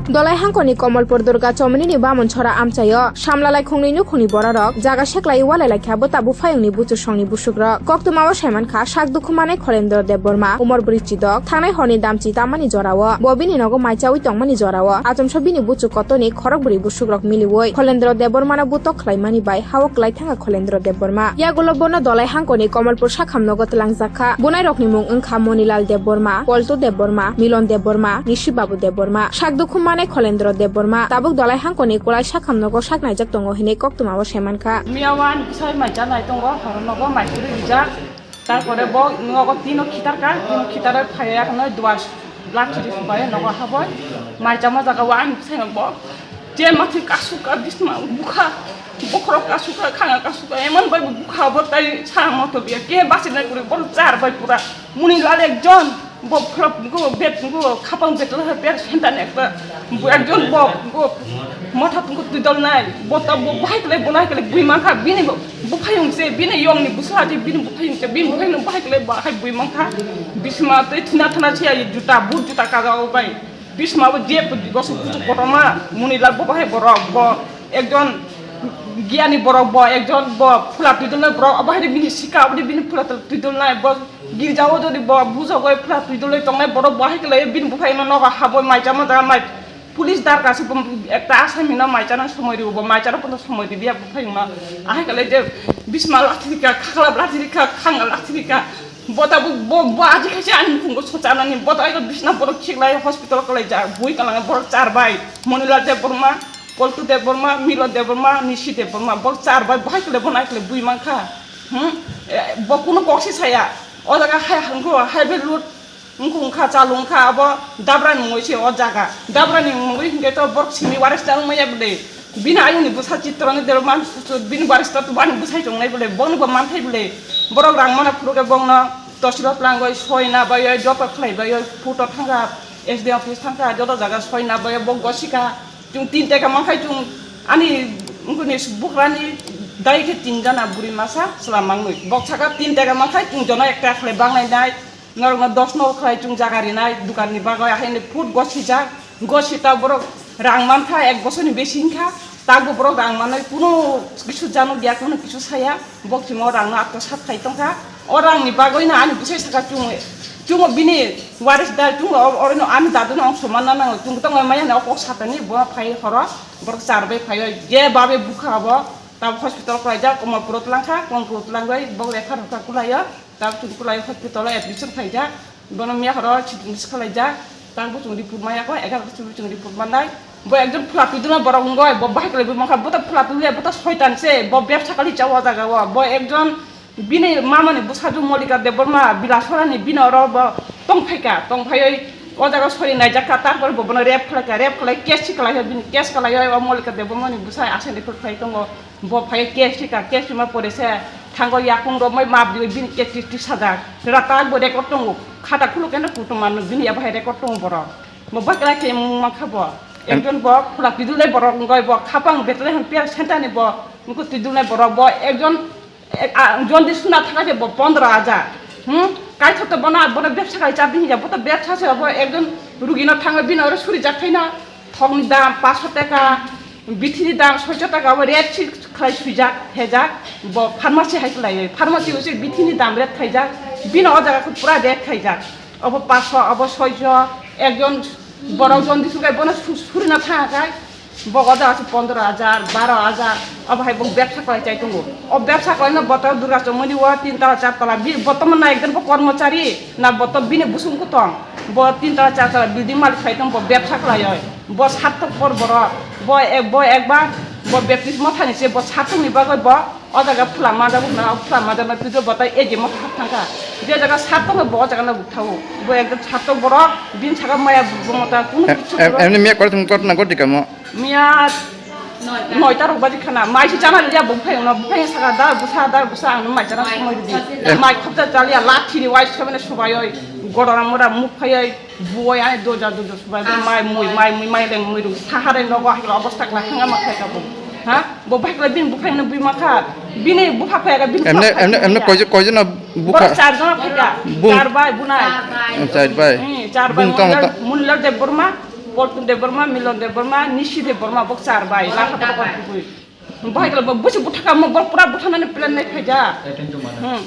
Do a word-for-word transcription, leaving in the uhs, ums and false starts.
Dolai hangkoni Komolpur Durga Chomoni ni Bamon Chora amchaio samlalai khongni nukhungni bororok jaga seklai walai laikha bwta buphayungni buchuk songni busukrok. Koktwmao saimankha sak dukhu manai Kholendro Debbarma, umor bwrwi chidok, thangnai horni damchi tamani jorao, bo bini nogo maichaui tongmani jorao, achomsa bini buchuk kotorni khorokbrwi busukrok miliui Kholendro Debbarmano butok khlaimani bai hao kwlai thangkha Kholendro Debbarma. Yagulo bono Dolai hangkoni Komolpur sakham nogo twlangjakha. Bunairokni mung wngkha Monilal Debbarma, Poltu Debbarma, Milon Debbarma, Nishi Babu Debbarma. Sak dukhu manai Kholendro Debbarma tabuk Dolai hangkoni kwlai sakham nogo sak naijak tongo hinwi koktwmao saimankha. Miya o ani bwsai mai chanai tongo, horo nogo mai kwrwi rijak. Tarpore bo nogo tino khitarka, tino khitarwi phaiya kheno duar lathi ri subai nogo haboi. Mai chama jaga o ani bwsai no bo je mathi kasuka bisma bukha, bokhorok kasuka, khanga kasuka, emon bai bo bukha bo tai sa moto biya ke basi nai kuri bo char bai pura. Monilal ekjon, bo phlop go bet go khapang bet lo per senta ne ekta. Bo ekjon bo, bo motha tungko twidol nai, bo ta bo bahai kle bo nai kle bui mankha, bini bo buphayung se, bini yong ni bwsla je, bini buphayung se, bini buphayung no bahai kle bahai bui mankha. Bisma tei thina thana se ai juta, but juta kaga o bai. Bisma bo je gosu kuchuk kotorma, Monilal bo bahai borok, bo ekjon giyani borok, bo ekjon bo phula twidol nai borok, bahai bini sika, aboni bini phula twidol nai, bo Girjao jodi bo bujogoi phla twi dole tongnai borok bo hai khlai bini buphai no nogo haboi mai chama jaga mai police darkar se bo ekta asami no mai chana somoi ribo bo mai chana pono somoi riya buphai ma ahai khlai je bisma lathirika khakla lathirika khanga lathirika bo ta bo bo bo aji khaise ani khungo sochana ni bo ta bisna borok khiklai hospital khlai ja bui kala borok char bai Monila Debbarma, Poltu Debbarma, Milo Debbarma, Nisi Debbarma borok char bai bo hai khlai bo nai khlai bui mankha. Hmm? Eh, bo kunu kok si saya. O jaga hai hangko, hai be lut. Wngkha, wngkha, chalu wngkha, abo Dabrani mungwi se o jaga. Dabrani mungwi hinkhe to borok simi waris ta wngmaya bwle. Bini ayungni bwsa Chitrani Debbarma, bini waris ta tubani bwsai tongnai bwle. Bono bo manthai bwle. Borok rang mana phuru khe bongno tosilo tlangwi soina bai, joto khlai bai, photo thangkha, S D M office thangkha, joto jaga soina bai, bo gosika. Chwng tin taka mankhai chwng ani wngkuni bukrani dai khe tin jana buri masa chwla mangwi. Bok saka tin taka mankhai chwng jono ek taka khlai bangnai nai. Norokno dos no khlai chwng jaga rinai dukanni bagwi. Ahaini food gosijak, gosita borok rang mankha ek bosorni besi wngkha. Takbo borok rang manwi kunu kisu jano giya, kunu kisu saya. Bok chwngno rangno atwsat khai tongkha. O rangni bagwino ani bwsai saka chungo, chungo bini waris da chungo o-, orino ani daduno ang soman na nango. Chungo tongo maya hwnwi o kok satani bo phai horo borok char bai phaiwi je babe bukha abo tab hospital khlaijak Komolpuro twlangkha, Komolpuro twlangwi bok lekha rwkha kulaio, tab chwng kulaio hospital o admission khlaijak. Bono miya horo siting khlaijak, tang bo chwng report maya kho, egaroh ta chwng report manai. Bo ekjon phwla twi dwna borok wngoi, bo bahai kwlai bo mankha, bo ta phwla twi ya, bo ta soitan se, bo bebsa kali cha o jaga o. Bo ekjon bini mamani bwsajwk Molika Debbarma, Bilasorani bini oro bo tong phaikha, tong phaiwi o jaga sori naijakha, tarpore bo bono rape khlaikha, rape khlai case si khlaikha, bini case khlaiwi o Molika Debbarmani bwsai asai ni phai tongo. Bo phai case rika, case rima pore se thango yakung romoi map diwi bini case ri sajak. Ratak bo record tongo. Khata khuluk eno kutung mano bini ya bahai record tongo borok. Bo baklai khe mung mankha bo. Em- Ekjon bo khulak tidulnai borok wngoi bo khapang Bethlehem Prayer Center ni bo wngkuk tidulnai borok bo ekjon, ek, a, jon di suna thangkha khe bo pondro hajar. Hmm? Kaithok to bono, bono bebsa khai char di hiya. Bo to bebsa se bo ekjon rugi no thango bini oro suri jak thaino. Thokni dam paanch sho taka, bithini dam soi sho taka, abo rate si khlai suijak, hejak, bo pharmacy hai khlaiwi, pharmacy o se bithini dam rate khaijak, bini o jaga khe pura rate khaijak, abo paanch sho, abo soi sho, ekjon borok jon di sugai bono su-, surina thangkha khai, bo o jaga se pondro hajar, baro hajar, abo hai bo bebsa khlai chai tongo. O bebsa khlaino bo to Durga Chomoni o tin tala, char tala, bi-, bo to mano ekjon bo kormochari, na bo to bini busung kutong. Bo tin tala, char tala building malik khai tong, bo bebsa khlai oi. Bo sarthok por borok. Bo ek, bo ekbar, bo Baptist mothani se, bo sarthokni bagwi bo o jaga phwla manjak, na phwla manjak na twijo bo tai eje motha hap thangkha. Je jaga sarthok no bo o jaga no buk thago. Bo ekdom sarthok borok, bini saka maya bo mota kunu Em-, kichu em-, borok. Emni miya kore tong kotna goti kamo. Miya noita rok baji khana, mai si chana liya bo phai no, bo phai saka da busa, da busa ang mai chana somoi di. Em- Mai khapta chaliya lathi ni wai sabene subai oi, godora mora muk phai oi. Buwai ani doja doja subai bo mai mui, mai mui, mai leng mui rung. Sahare nogo hakla obosta kla hanga ma khai ka bo. Ha? Bo bai kla bini bukhai no bui ma kha. Bini bupha phai ka bini Emne, bupha phai emne, emne ka. Koijo, koijo na bukha? Borok char jona phai ka. Bung- Char bai bunai. Em, char bai. Hmm, char bai. Bung tong Munilal, ta- Munilal Debbarma. Poltun Debbarma, Milon Debbarma, Nisi Debbarma, bok char bai, lakha bok kubui. Bahai kala bok busi buthaka mo bok pura buthanani plan nai phaija. Hmm.